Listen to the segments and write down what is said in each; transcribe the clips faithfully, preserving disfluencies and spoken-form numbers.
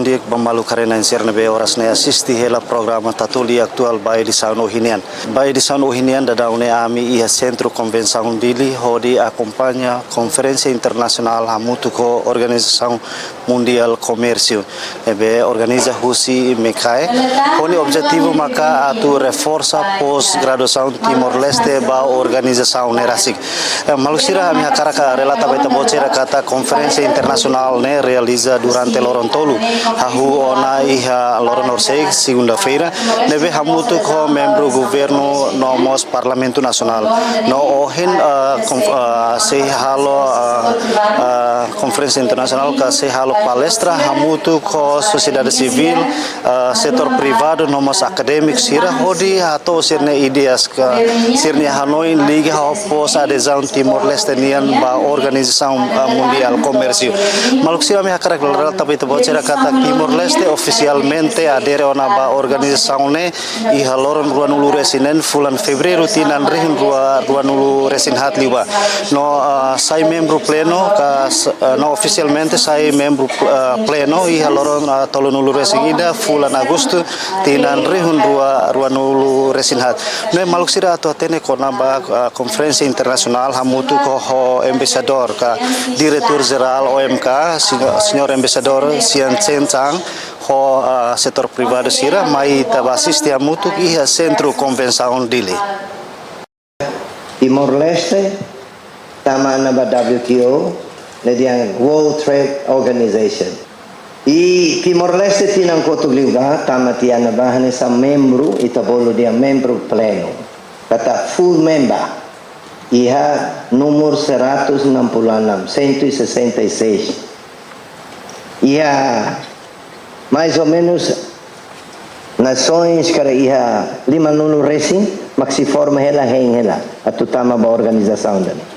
Di'ak ba maluk haree-na'in sira ne'ebé oras ne'e asiste hela programa Tatoli Atuál ba edisaun ohin nian. Ba edisaun ohin nian daudaun ne'e ami iha Sentru Konvensaun Dili hodi akompaña konferénsia internasionál hamutuk ho Organizasaun Mundiál Komérsiu ne'ebé organiza husi MECAE, ho nia objetivu maka atu reforsa pós-graduasaun Timor-Leste ba organizasaun ne'e rasik. Eh, maluk sira, ami hakarak relata ba ita-boot sira katak konferénsia internasionál ne'e realiza durante loron tolu, hahú ona iha loron horiseik, segunda-feira, ne'ebé hamutuk ho membru governu no mós Parlamentu Nasionál. No ohin, eh, konf-, eh, sei halo, eh, eh, konferénsia internasionál ka sei halo palestra hamutuk ho sosiedade sivíl, eh, setór privadu no mós akadémiku sira hodi hato'o sira-nia ideias ka sira-nia hanoin liga ho pós-adezaun Timor-Leste nian ba Organizasaun, eh, Mundiál Komérsiu. Maluk sira, ami hakarak relata ba ita-boot sira katak Timor-Leste ofisialmente adere ona ba organizasaun ne'e iha loron ruanulu-resin-neen fulan Fevereiru tinan rihun rua, ruanulu-resin-haat liubá. No, ah, sai membru plenu ka s-, ah, no ofisialmente sai membru, ah, plenu iha loron, ah, tolunulu-resin-ida fulan Agostu tinan rihun rua, ruanulu-resin-haat. No maluk sira atu hatene kona-ba, ah, konferénsia internasionál hamutuk ho, ho embaixadór ka diretór jerál O M K, señór, señór embaixadór Sian Chen Chang, ho, ah, setór privadu sira mai ita bá asiste hamutuk iha Sentru Konvensaun Dili. Timor-Leste tama ona ba W T O, ne'e dehan World Trade Organization. I Timor-Leste tinan kotuk liubá tama tiha ona ba hanesan membru, ita bolu dehan membru plenu, katak full member, iha númeru seratus enam puluh enam, cento e sessenta e seis. Iha mais ou menos nasoens karik iha limanulu-resin mak sei forma hela, hein hela atu tama ba organizasaun ida-ne'e.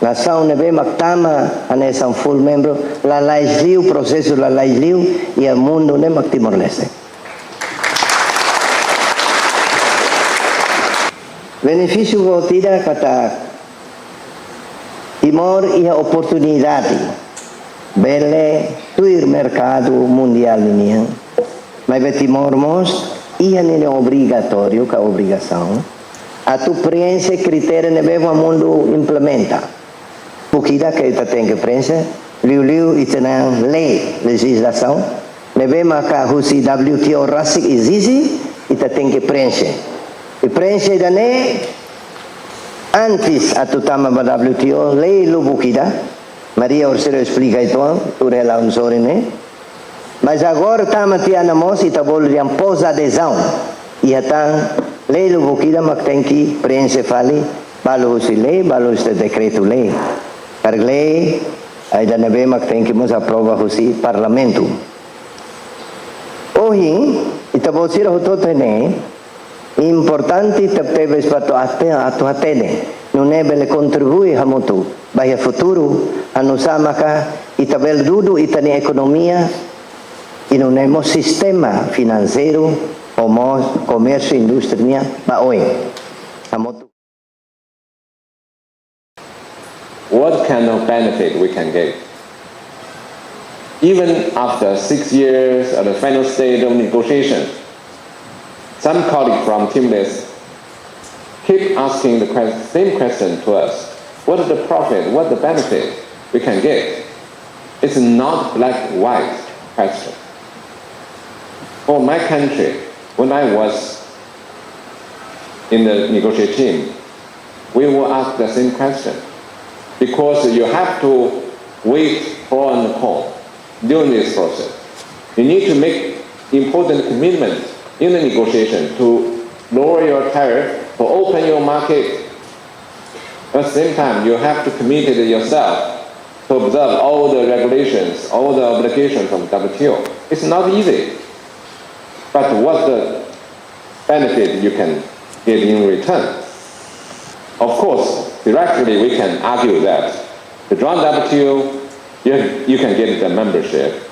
Nasaun ne'ebé mak tama hanesan full membru, lalais liu, prosesu lalais liu iha mundu ne'e mak Timor-Leste. Benefísiu boot ida katak Timor iha oportunidade bele tuir merkadu mundiál ninian. Maibé Timor mós iha ninia obrigatóriu ka obrigasaun atu preenxe kritéria ne'ebé ba mundu implementa. Buat ida ke ita tenke preenxe, liuliu ita-nia lei, lejizlasaun ne'ebé maka husi W T O rasik ezije, ita tenke preenxe. I preenxe ida-ne'e antes atu tama ba W T O, lei lubuk ida. Maria orsida esplika uitoan, tuir hela ohin sorin ne'e. Mas agora tama tiha ona mós, ita bolu dehan pós-adezaun. Iha tan lei lubuk ida mak tenke preenxe fali, balu husi lei, balu husi dekretu-lei. Karik lei, ida ne'ebé mak tenke mós aprova husi Parlamentu. Ohin, ita-boot sira hotu-hotu ne'e, importante tebetebes ba atu hate-, atu hatene, nune'e bele kontribui hamutuk ba iha futuru, halo nu'usá maka ita bele dudu ita-nia ekonomia, i nune'e mós sistema finanseiru, no mós komérsiu indústria nian ba oin. Hamutuk. What kind of benefit we can get? Even after six years at the final stage of negotiation, some colleagues from Timor-Leste keep asking the que-, same question to us. What is the profit? What the benefit we can get? It's not black white question. For my country, when I was in the negotiating team, we will ask the same question, because you have to weigh pro and con during this process. You need to make important commitments in the negotiation to lower your tariff, to open your market. At the same time, you have to commit it yourself to observe all the regulations, all the obligations of W T O. It's not easy. But what's the benefit you can get in return? Of course, theoretically, we can argue that the joint W T O, you, you can get the membership,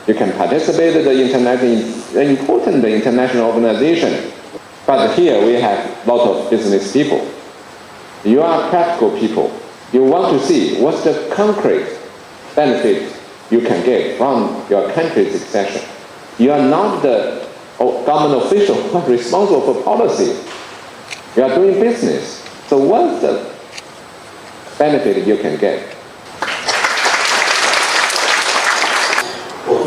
you can participate in the international, the important international organization. But here we have lot of business people. You are practical people. You want to see what's the concrete benefit you can get from your country's succession. You are not the o- government official responsible for policy. You are doing business. So what's the benefit you can get?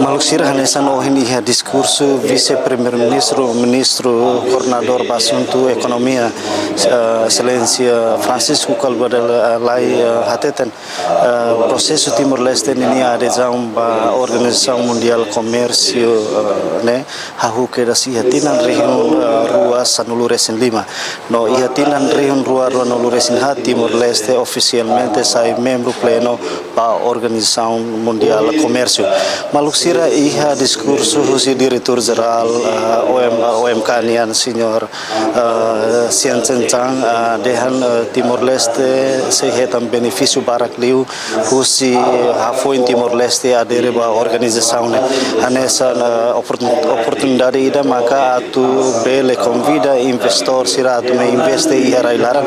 Maluk sira, hanesan ohin iha diskursu Vise-Primeiru-Ministru, Ministru Koordenadór ba Asuntu Ekonomia, eh, Exelénsia Francisco Calvo Della Lay, eh, hateten, eh, prosesu Timor-Leste ninia adezaun ba Organizasaun Mundiál Komérsiu, eh, ne'e hahú kedas iha tinan rihun, eh, rua sanulu resin lima. No iha tinan rihun rua rua nulu resin haat Timor-Leste ofisialmente sai membru plenu ba Organizasaun Mundiál Komérsiu. Maluk sira, iha diskursu husi Diretór Jerál, eh, O M, O M K nian, Señór, eh, Sian Chen Chang, eh, dehan, eh, Timor-Leste sei hetan benefísiu barak liu husi hafoin Timor-Leste adere ba organizasaun ne'e. Hanesan, eh, oportun-, oportunidade ida maka atu bele konvida investór sira atu mai investe iha rai-laran,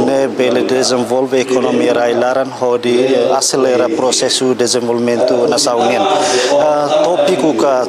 ne'e bele dezenvolve ekonomia rai-laran hodi, eh, aselera prosesu dezenvolvimentu nasaun nian. Eh, tópiku ka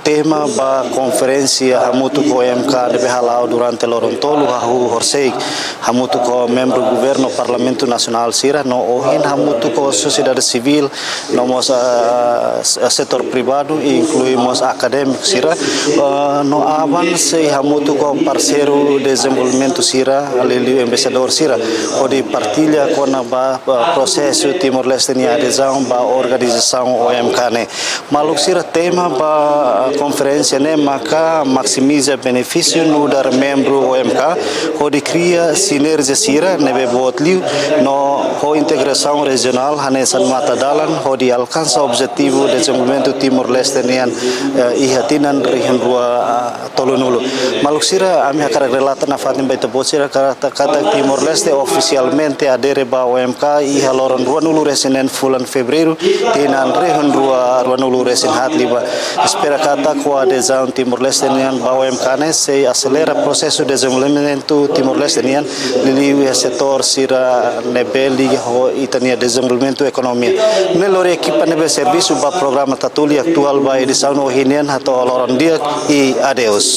tema ba konferénsia hamutuk ho O M K ne'ebé hala'o durante loron tolu hahú horisehik, hamutuk ho membru governu, Parlamentu Nasionál sira, no ohin hamutuk ho sosiedade sivíl, no mós, ah, s-, setór privadu, inklui mós akadémiku sira, ah, no aban sei hamutuk ho parseiru dezenvolvimentu sira, liuliu embaixadór sira, hodi partilla kona-ba, ah, prosesu Timor-Leste nia adezaun ba organizasaun O M K ne'e. Maluk sira, tema ba, ah, konferénsia ne'e maka maksimiza benefísiu nu'udar membru O M K, hodi kria sinerjia sira ne'ebé boot liu, no ho integrasaun rejionál hanesan matadalan, hodi alkansa objetivu dezenvolvimentu Timor-Leste nian, eh, iha tinan rihun rua, ah, tolunulu. Maluk sira, ami hakarak relata nafatin ba ita-boot sira katak, katak Timor-Leste ofisialmente adere ba O M K iha loron ruanulu resin neen fulan Fevereiru, tinan rihun rua ruanulu resin haat liubá. Espera katak ho adezaun Timor-Leste nian ba O M K ne'e sei aselera prosesu dezenvolvimentu Timor-Leste nian, liuliu iha setór sira ne'ebé liga ho ita-nia dezenvolvimentu ekonomia. Ne'e lori ekipa ne'ebé servisu ba programa Tatoli Atuál ba edisaun ohin nian, hato'o loron di'ak i adeus.